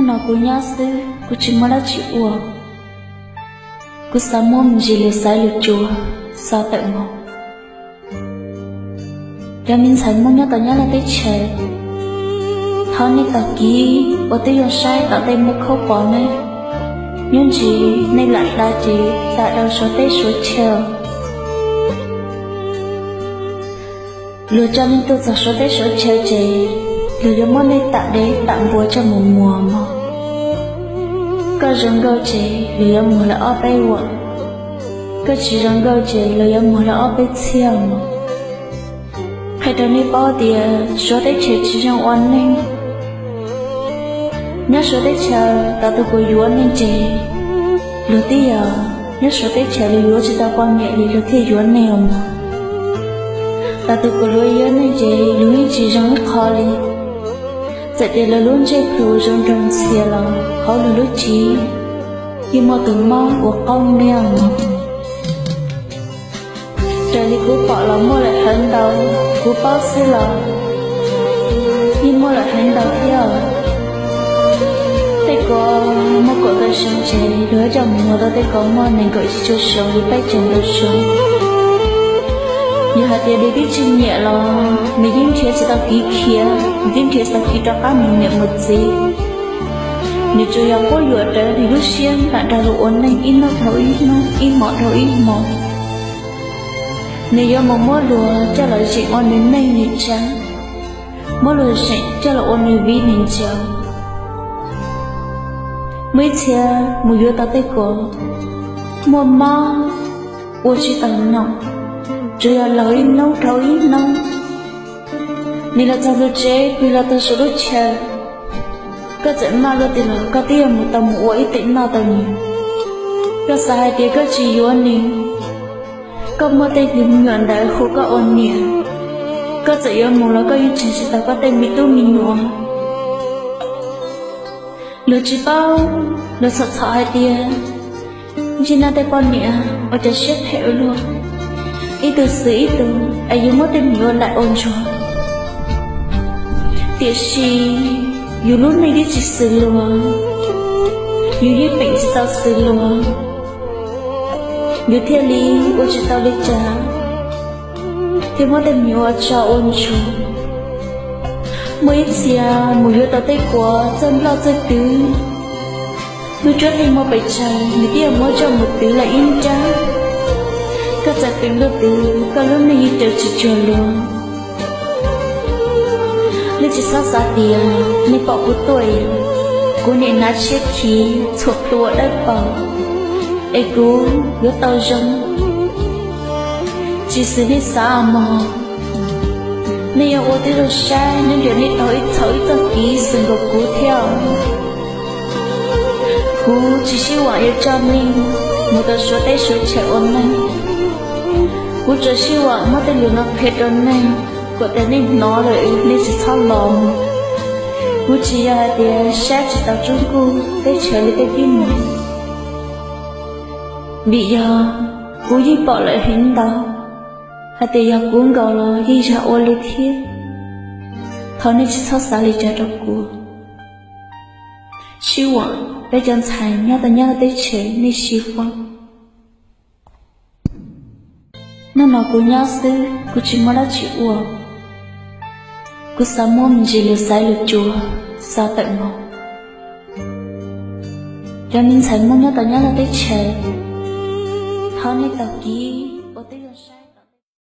No kuv nyob xwb, kuv tsis muaj dab tsi ua. Kuv xav muaj me ntsis lus xaiv lus tsuas, xav tawm mus. Cov me ntxhais Hmoob nyob tom Nyab Laj teb chaws, thov nej tag kis uas twb yog saib tom tej muaj khaub pom ne, nyob ntsis nej lam hla ces lam rau suav teb suav chaw. Luag coj nej tuaj txog suav teb suav chaw ces luag yuav muab nej tam dev tam npua coj mus muag mog. Koj zoo nkauj ces luag yuav muag lawm ob peb vuam, koj tsis zoo nkauj ces luag yuav muag lawm ob peb txhiab mog. Qhia rau nej paub tias suav teb chaws tsis zoo ua neeg. Nyob suav teb chaws, thaum tus kuv yuav neeg ces luag twb yog nyob suav teb chaws, luag yuav tsis tau poj niam li luag thiaj yuav neeg os mog. Thaum tus kuv yuav neeg ces luag yeej tsis zoo ib qho li. Txawm tias luag lub ntsej plhu zoo nraug ntxhias los hauv luag lub cev yeej muaj tus mob ua qaub niaj mog. Raws li kuv pom los muaj lawm heev ntau, kuv paub xwb los yeej muaj lawm heev ntau thiab. Tej ko muaj kaum ntawm xyoo ces luag coj mus muag rau tej ko muaj nees nkaum tsib caug xyoo li peb caug ntau xyoo. Yog hais tias nws twb tsis nyiam los nws yeej nrhiav tsis tau kev khiav, nws twb nrhiav tsis tau kev rov qab mus niam mus txiv. Nws tsuas yog quab yuam rawv nws lub siab nram nrog luag ua neeg ib hnub dhau ib hnub, ib hmo dhau ib hmo. Nws yuav mus muab luag coj los zeem ua nws neej nws tsav, muab luag zeem coj los ua nws viv nws ncaus. Muaj ib txhia mus yuav tau tej ko muaj mob ua tsis tau nom, tsuas yog laug ib hnub dhau ib hnub. Nws los txog lub tsev, nws los txog saum lub chaw, koj txawm maj luaj tiag los koj twb yuav mus tau mus ua ib teem noj tau nws. Koj xav hais tias koj tsis yuav nws, koj muaj tej me nyuam ntawd hu koj ua niam, koj txawm yuav mus los koj yeej tseg tsis tau koj tej me tub me nyuam. Luag tsis paub, luag txhom txhom hais tias ntsej nab tej poj niam ua cov siab phem ua luaj, ib tug xwm ib tug es yus muab tej me nyuam ua laim ua ntsuag. Tiam sis yus lub neej twb tsis xws luag, yus yeej peem tsis tau xws luag, yus thiaj li ua tsis tau li cas, thiaj muab tej me nyuam ua tso ua ntsuag. Muaj ib txhia mus yuav tau tej ko txawj nploj txawj twv, lub cuab yeej muaj pes tsawg nws twb yuav muab coj mus twv lawm ib nrab. Koj txawm twv nkaus twv, koj lub neej yeej raws tsis cuag luag. Nej tsis txhob xav tias nej pom kuv tuaj, kuv niaj hnav tshiab khiv txhuam plhu ua dawb paug es kuv yuav tau zoo. Tsis xws nej xav mog. Nej yuav ua tib zoo saib nyob ntias nej tau ib txhaum ib txoj kev xwm nkaus kuv thiab. Kuv tsis sib vam yuav coj nej mus rau suav teb suav chaw ua neeg. Kuv tsuas sib vam muab tej lus no qhia rau nej, kom tias nej hnov lawm nej tsis txhob los. Kuv tsis yog hais tias saib tsis tau tsob nkuj teb chaws li tej tib neeg, vim yog kuv yeej pom lawm heev ntau, hais tias yog kuv nkaus los yeej yog ua li thiab. Thov nej tsis txhob xav li cas rau kuv. Sib vam peb cov ntxhais nyob tau nyob teb chaws nej sib vam. Hnub no kuv nyob xwb, kuv tsis muaj dab tsi ua. Kuv xav muaj me ntsis lus xaiv lus tsuas, xav tawm mus. Cov me ntxhais Hmoob nyob tau nyob teb chaws, thov nej tag kis